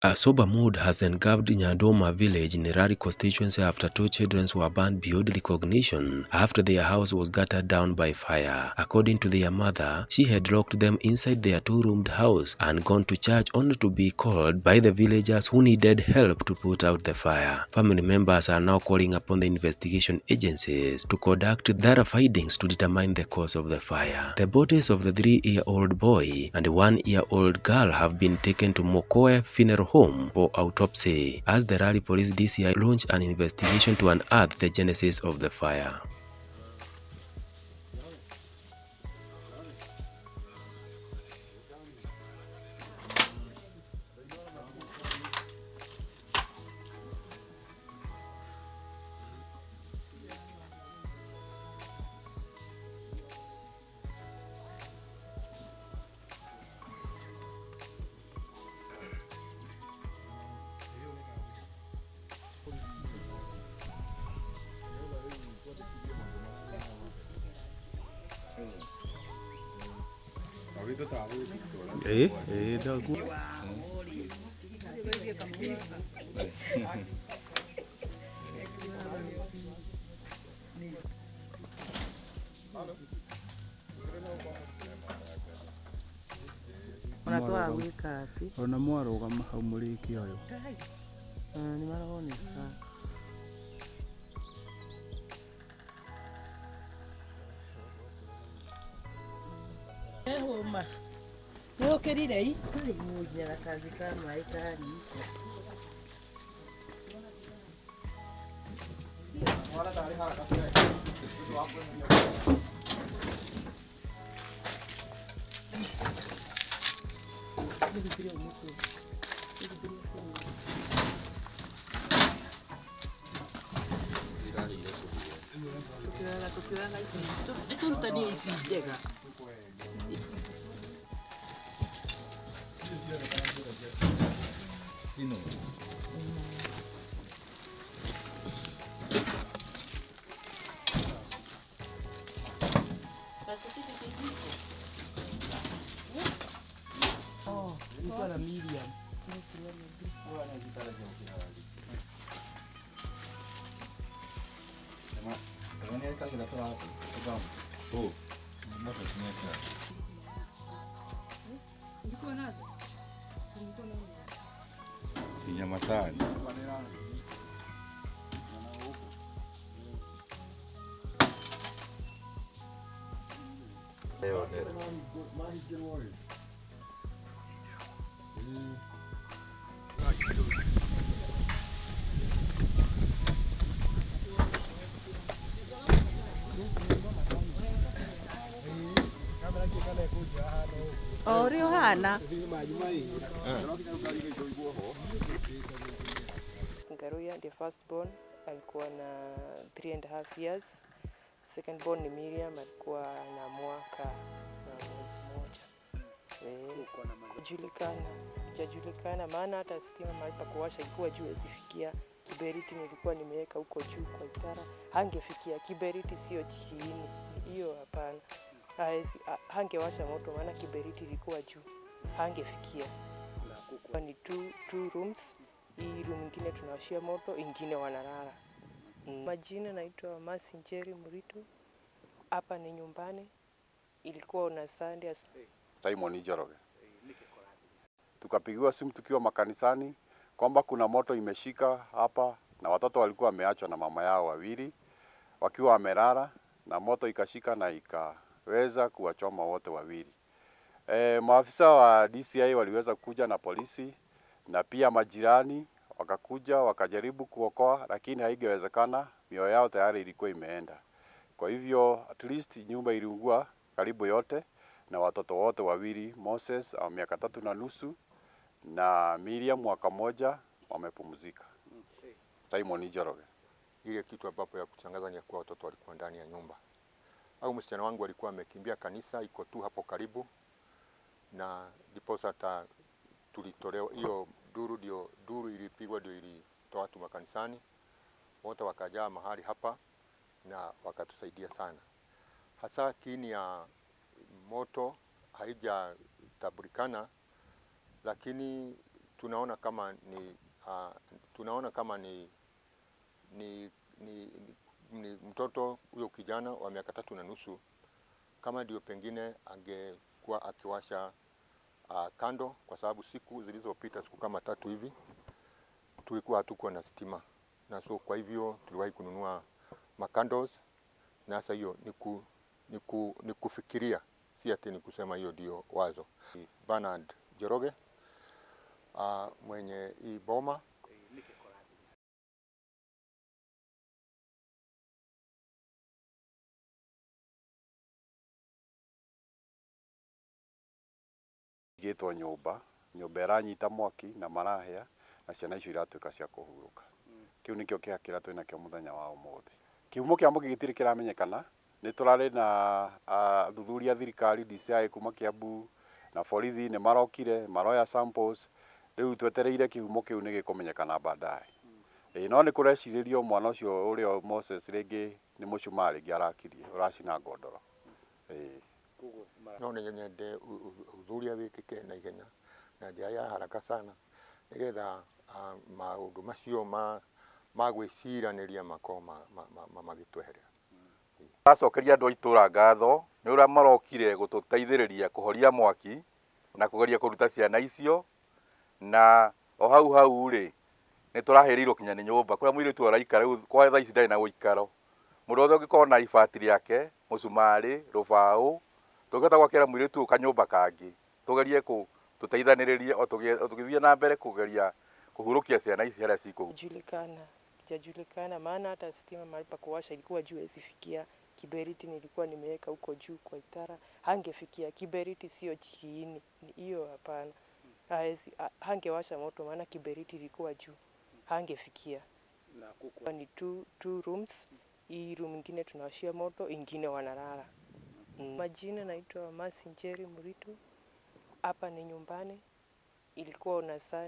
A sober mood has engulfed Nyandoma village in Lari constituency after two children were burned beyond recognition after their house was gutted down by fire. According to their mother, she had locked them inside their two-roomed house and gone to church only to be called by the villagers who needed help to put out the fire. Family members are now calling upon the investigation agencies to conduct thorough findings to determine the cause of the fire. The bodies of the 3-year-old boy and 1-year-old girl have been taken to Mokoe Funeral Home for autopsy, as the Lari Police DCI launched an investigation to unearth the genesis of the fire. Unatoa wika wapi? Ona mwarũgama hau mũrĩki ũyũ. Nĩ maroneka. Homa. Nĩũkĩrire i? Mũnya gakathi ka maĩ karika. Tukioyaga ici nĩtũrutanie ici njega. Nyamasani. Ori uhana. Ngaruya the first born alikuwa na 3.5 years. Second born ni Miriam alikuwa na mwaka na mwezi moja. Julikana maana hata stima mahali pa kuwasha ilikuwa juu hazifikia. Kiberiti nilikuwa nimeweka huko juu kwa itara, hangefikia. Kiberiti sio chini, hiyo hapana. Hangewasha moto maana kiberiti ilikuwa juu, hangefikia. Ni two rooms. Hii room ingine tunawashia moto, ingine wanalala. Majina naitwa Masi Njeri Muritu. Hapa ni nyumbani. Ilikuwa na Sunday. Simon Njoroge. Tukapigiwa simu tukiwa makanisani kwamba kuna moto imeshika hapa na watoto walikuwa wameachwa na mama yao wawili wakiwa wamelala na moto ikashika na ikaweza kuwachoma wote wawili. Maafisa wa DCI waliweza kuja na polisi na pia majirani wakakuja wakajaribu kuokoa, lakini haingewezekana, mioyo yao tayari ilikuwa imeenda. Kwa hivyo at least nyumba iliungua karibu yote na watoto wote wawili, Moses wa miaka 3.5 na Miriam mwaka 1, wamepumzika. Simon Njoroge. Ile kitu ambapo ya kuchangaza ni kuwa watoto walikuwa ndani ya nyumba. Au msichana wangu alikuwa amekimbia kanisa, iko tu hapo karibu, na ndiposa hata tulitolewa hiyo duru, ndio duru ilipigwa, ndio ilitoa watu makanisani wote wakajaa mahali hapa na wakatusaidia sana. Hasa kiini ya moto haijatambulikana, lakini Tunaona kama ni tunaona kama ni, ni, ni, ni mtoto huyo kijana wa miaka 3.5 kama ndio pengine angekuwa akiwasha kando, kwa sababu siku zilizopita, siku kama 3 hivi, tulikuwa hatukuwa na stima, na so kwa hivyo tuliwahi kununua macandles, na sasa hiyo ni kufikiria, si ati ni kusema hiyo ndio wazo. Bernard Njoroge mwenye hii boma. Gĩtwo nyũmba, nyũmba ĩranyita mwaki na marahĩa na ciana icio iratuĩka cia kũhurũka. Kĩu nĩkĩo kĩeha kĩrĩa twĩ nakĩo mũthenya wa ũmũthĩ. Kĩhumo kĩa mwaki gĩtirĩ kĩramenyekana. Nĩ tũrarĩ na athuthuria a thirikari DCI kuma Kiambu na borithi nĩ marokire maroya samples. Rĩu twetereire kĩhumo kĩu nĩ gĩkũmenyekana baadaye. No nĩ kũrecirĩrio mwana ũcio ũrĩa Moses rĩngĩ nĩ mũcumaa rĩngĩ arakirie ũracina ngondoro. No nyende ũthuthuria wĩkĩke na ihenya na njĩra ya haraka sana nĩgetha maũndũ macio ma gwĩciranĩria makorwo magĩtweherera. Tũracokeria andũ a itũra ngatho nĩ ũrĩa marokire gũtũteithĩrĩria kũhoria mwaki na kũgeria kũruta ciana icio, na o hau hau rĩ nĩ tũrahĩrĩirwo kinya nĩ nyũmba kũrĩa mũirĩtu araikara rĩu kwa thaa ici ndarĩ na ũikaro. Mũndũ wothe ũngĩkorwo na ibati rĩake, mũcumarĩ, rũbaũ, tũngĩhota gwakĩra mũirĩtu ũyũ kanyũmba kangĩ, tũgerie tũteithanĩrĩrie o tũgĩthiĩ na mbere kũgeria kũhurũkia ciana ici harĩa cikũ. Julikana, maana hata stima mahali pa kuwasha ilikuwa juu haizifikia. Kiberiti nilikuwa nimeweka huko juu kwa itara, hangefikia. Kiberiti sio chini, hiyo hapana. Hangewasha moto maana kiberiti ilikuwa juu, hangefikia. Ni two rooms. Hii room ingine tunawashia moto, ingine wanalala. Majina naitwa Mercy Njeri Muritu. Hapa ni nyumbani. Ilikuwa on a Sunday.